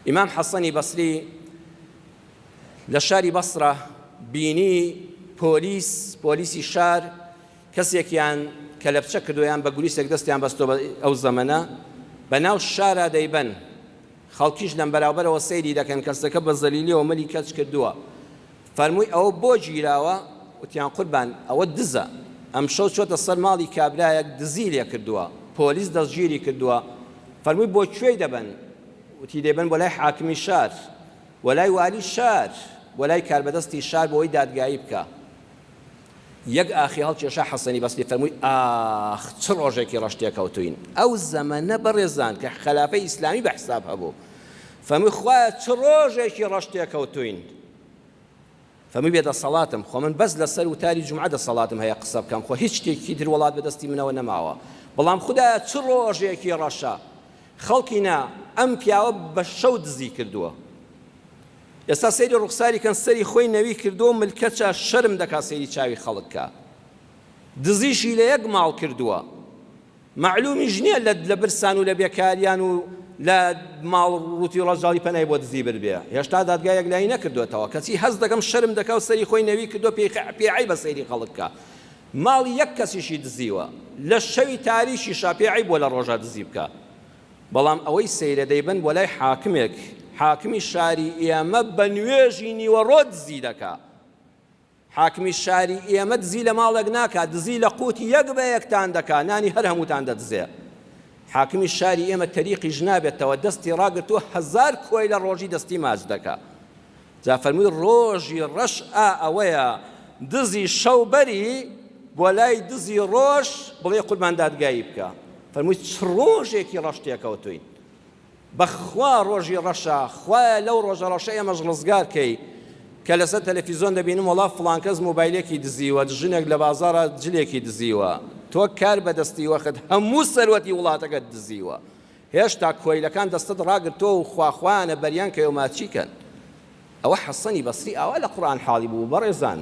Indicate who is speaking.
Speaker 1: ئیمام حەسەنی بەسری لە شاری بەسرە بینی پۆلیس، پۆلیسی شار کەسێکیان کەلەپچە کردووە یان بە گوریسێک دەستیان بەستووە بە ئەو زەمەنە بە ناو شارا دەیبەن خەڵکیش لەم بەراوبەرەوە سەیری دەکەن کەسەکە بە زەلیلیەوە ملی کەچ کردووە فەرمووی ئەوە بۆ گیراوە؟ وتیان قوربان ئەوە دزە، ئەمشەو چۆتە سەر ماڵی کابرایەک دزی لێ کردووە، پۆلیس دەستگیری کردووە، فەرمووی بۆ کوێی دەبەن؟ وتی دەیبەن بۆ لای حاکمی شار، بۆ لای والی شار، بۆ لای کاربەدەستی شار بۆ ئەوەی دادگایی بکا. یەک ئاخی هەڵکێشا حەسەنی بەسری فەرمووی ئاخ چ ڕۆژێکی ڕەش تێکەوتووین، ئەو زەمەنە بەڕێزان کە خەلافەی ئیسلامی بە حساب هەبوو، فەرمووی خوایە چ ڕۆژێکی ڕەش تێکەوتووین. فەرمووی بێ دەسەڵاتم، خۆ من بەس لەسەر وتاری جومعە دەسەڵاتم هەیە قسە بکەم، خۆ هیچ شتێکی تر وەڵات بەدەستی منەوە نەماوە، بەڵام خودایە چ ڕۆژێکی ڕەشە، خەڵکینە ئەم پیاوە بە شەو دزی کردووە، ئێستا سەیری ڕوخساری کەن سەری خۆی نەوی کردووە و ملکەچە شەرم دەکا سەیری چاوی خەڵک کا، دزیشی لە یەک ماڵ کردووە. مەعلومیش نیە لە لە برسان و لە بێکاریان و لە ماڵ ڕووتی و ڕەجاڵی پەنای بۆ دزی بردبێ هێشتا دادگا یەکلایی نەکردۆتەوە کەچی هەست دەکەم شەرم دەکا و سەری خۆی نەوی کردوە پێی پێی عەیبە سەیری خەڵک بکا ماڵی یەک کەسیشی دزیوە لە شەوی تاریکیشا پێی عەیب بوە لە ڕۆژا دزی بکا بەڵام ئەوەی سەیرە دەیبەن بۆ لای حاکمێک حاکمی شاری ئێمە بە نوێژی نیوەڕۆ دزی دەکا حاکمی شاری ئێمە دزی لە ماڵێک ناکا، دزی لە قوتی یەک بە یەکتان دەکا، نانی هەر هەمووتان دەدزێ. حاکمی شاری ئێمە تەریقیش نابێتەوە، دەستی ڕاگرتووە هەزار کۆیلە ڕۆژی دەستی ماچ دەکا. جا فەرمووی ڕۆژی ڕەش ئا ئەوەیە دزی شەو بەری بۆ لای دزی ڕۆژ بڵێ قوربان دادگایی بکە. فەرمووی چ ڕۆژێکی ڕەش تێکەوتووین. بەخوا ڕۆژی ڕەشە خوایە لەو ڕۆژە ڕەشە ئێمەش ڕزگار کەی کە لەسەر تەلەفیزۆن دەبینم وەڵا فڵان کەس مۆبایلێکی دزیوە ژنێک لە بازاڕا جلێکی دزیوە تۆ کار بەدەستی وەخت هەموو سەروەتی وڵاتەکەت دزیوە هێشتا کۆیلەکان دەستت ڕاگرتووە و خواخوایانە بەریان کەی و ماچی کەن ئەوە حەسەنی بەسری ئاوا لە قورئان حاڵی بوو بەڕێزان.